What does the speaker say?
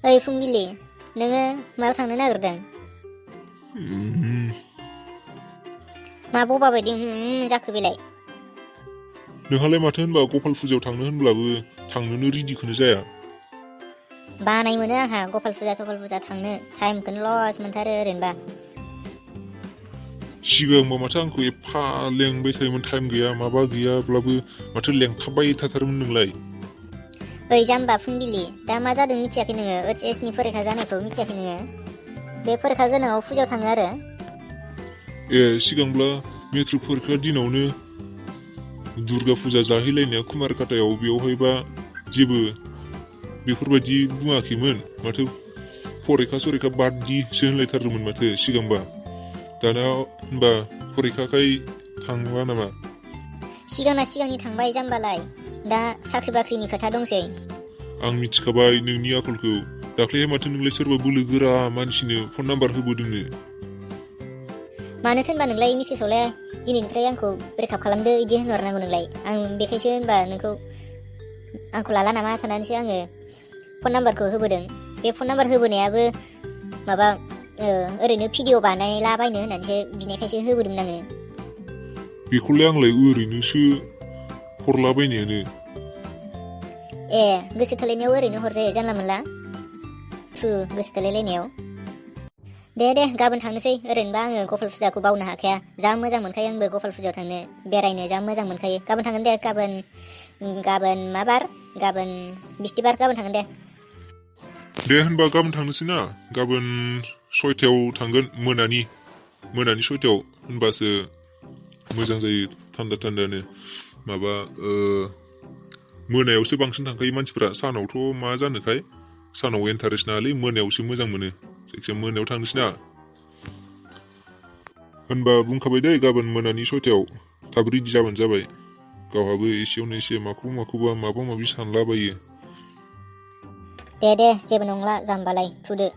ओइ फुंबिलि, नोङो मायाव थांनो नागिरदों? मा बबा बायदि जाखो बेलाय? नोंहालाय माथो होनबा गपाल फुजायाव थांनो होनब्लाबो थांनोनो रेडिखौनो जाया। बानाय मोनो आंहा गपाल फुजा थांनो, टाइमखौनो लस मोनथारो ओरैनोबा। सिगांबा माथो आंखौ एफा लेंबाय थायोमोन, टाइम गैया माबा गैयाब्लाबो माथो लेंथाबबाय थाथारोमोन नोंलाय। ओइ जाम्बा फुंबिलि, दा मा जादों मिथियाखै नोङो? OHS नि फरिखा जानायखौ मिथियाखै नोङो? बे फरिखा गोनाङाव फुजायाव थाङो आरो। सिगांब्ला मेट्रिक फरिखा दिनावनो दुर्गा फुजा जाहैलायनाया कुमारकाटायाव, बेवहायबा जेबो बेफोरबायदि बुङाखैमोन माथो, फरिखा सरिखा बाददिसो होनलायथारदोंमोन माथो सिगांबा। दाना होनबा फरिखाखाय थांला नामा? सिगांना सिगांनि थांबाय जाम्बालाय, दा साख्रि बाख्रिनि खोथा दंसै। आं मिथिखाबाय नोंनि आखलखौ। दाख्लैहाय माथो नोंलाय सोरबा बोलो गोरा मानसिनो फन नाम्बार होबोदोंनो। मानोथो होनबा नोंलाय मेसेजावलाय दिनैनिफ्राय आंखौ ब्रेकआप खालामदो इदि होनहरनांगौ नोंलाय? आं बेखायसो होनबा आंखौ लाला नामा साननानैसो आङो फन नाम्बारखौ होबोदों। बे फन नाम्बार होबोनायाबो माबा ओरैनो भिडिअ बानायलाबायनो होननानैसो बिनायखायसो होबोदोंमोन आङो। बेखौलाय आंलाय ओरैनोसो हरलाबायनायानो। गोसो थोलायनायाव ओरैनो हरजायो जानला मोनला? गोसो थोलायलायनायाव। दे गाबोन थांनोसै, ओरैनोबा आङो गपाल फुजाखौ बावनो हाखाया। जा मोजां मोनखायो आंबो गपाल फुजायाव थांनो, बेरायनो जा मोजां मोनखायो। गाबोन थांगोन दे, गाबोन मा बार? गाबोन बिस्थिबार, गाबोन थांगोन दे। दे होनबा गाबोन थांनोसै ना? गाबोन 6टायाव थांगोन, मोनानि 6टायाव, होनबासो मोजां जायो थान्दा थान्दानो। माबा मोनायावसो बांसिन थांखायो मानसिफ्रा, सानावथ' मा जानोखाय, सानाव इन्टारेस्ट नाङालै, मोनायावसो मोजां मोनो। जायखिजाया मोनायाव थांनोसै ना? होनबा बुंखाबाय दै, गाबोन मोनानि 6टायाव थाब रेडि जाबानो जाबाय। गावहाबो एसेयावनो एसे माखौबा माबा माबि सानलाबायो। दे जेबो नंला जाम्बालाय, थुदो।